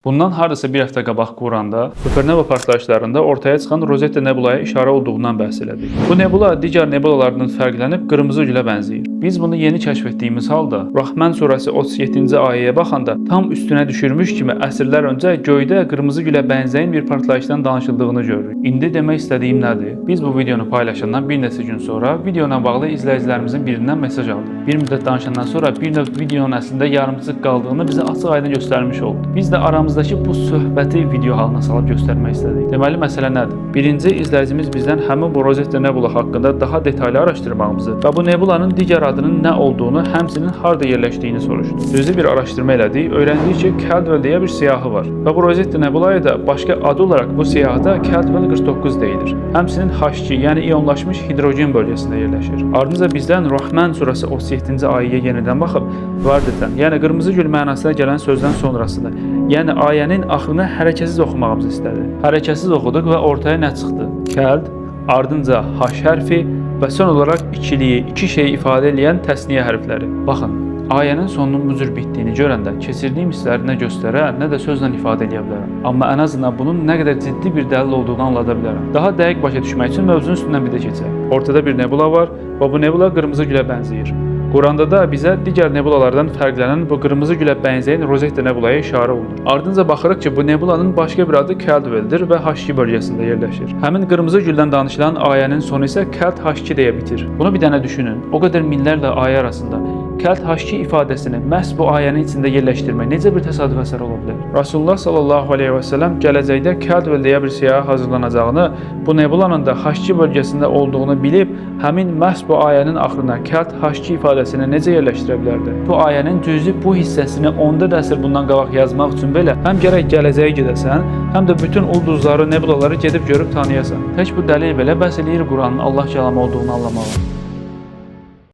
Bundan hardasa bir həftə qabaq Quranda supernova partlayışlarında ortaya çıxan Rosetta Nebulaya işarə olduğundan bəhs elədik. Bu nebula digər nebulalardan fərqlənib qırmızı gülə bənzəyir. Biz bunu yeni kəşf etdiyimiz halda Rahman surəsi 37-ci ayəyə baxanda tam üstünə düşürmüş kimi əsrlər öncə göydə qırmızı gülə bənzəyən bir partlayışdan danışıldığını görürük. İndi demək istədiyim nədir? Biz bu videonu paylaşandan bir neçə gün sonra videona bağlı izləyicilərimizin birindən mesaj aldıq. Bir müddət danışandan sonra bir növ videonun əslində yarımçıq qaldığını bizə açıq-aydın göstərmiş oldu. Biz də aramızdakı bu söhbəti video halına salıb göstərmək istədik. Deməli məsələ nədir? Birinci izləyicimiz bizdən həmin bu Rosetta Nebula haqqında daha detallı araşdırmağımızı və bu nebulanın digər adının nə olduğunu, həmçinin harda yerləşdiyini soruşdu. Düzü bir araşdırma elədik, öyrəndik ki, Caldwell deyə bir siyahı var və bu Rosetta Nebulaya da başqa adı olaraq bu siyahıda Caldwell 49 deyilir. Həmçinin H2, yəni ionlaşmış hidrogen bölgəsində yerləşir. Ardınca bizdən Rahman surəsi 37-ci ayəyə yenidən baxıb vardətən, yəni qırmızı gül mənasına gələn sözdən sonrasını, yəni ayənin axırını hərəkətsiz oxumağımızı istədi. Hərəkətsiz oxuduq və ortaya nə çıxdı? Kəld, ardınca H hərfi və son olaraq ikiliyi, iki şeyi ifadə eləyən təsniyə hərfləri. Baxın, ayənin sonunun bu cür bitdiyini görəndə keçirdiyim hissləri nə göstərə, nə də sözlə ifadə eləyə bilərəm. Amma ən azından bunun nə qədər ciddi bir dəlil olduğunu anlada bilərəm. Daha dəqiq başa düşmək üçün mövzunun üstündən bir də keçək. Ortada bir nebula var və bu nebula qırmızı gülə bənzəyir. Quranda da bizə digər nebulalardan fərqlənən bu qırmızı gülə bənzəyən Rosetta Nebulaya işarə olunur. Ardınca baxırıq ki, bu nebulanın başqa bir adı Caldwell-dir və H2 bölgəsində yerləşir. Həmin qırmızı güldən danışılan ayənin sonu isə Cald H2 deyə bitir. Bunu bir dənə düşünün. O qədər minlərlə ayə arasında Cald H2 ifadəsini məhz bu ayənin içində yerləşdirmək necə bir təsadüf əsəri ola bilər? Rasulullah sallallahu əleyhi və səlləm gələcəkdə Caldwell deyə bir siyahı hazırlanacağını, bu nebulanın da H2 bölgəsində olduğunu bilib, həmin məhz bu ayənin axırına Cald H2 ifadəsini necə yerləşdirə bilərdi? Bu ayənin cüzi bu hissəsini 14 əsr bundan qabaq yazmaq üçün belə həm gərək gələcəyə gedəsən, həm də bütün ulduzları, nebulaları gedib görüb tanıyasan. Tək bu dəlil belə bəs eləyir Quranın Allah kəlamı olduğunu anlamağa.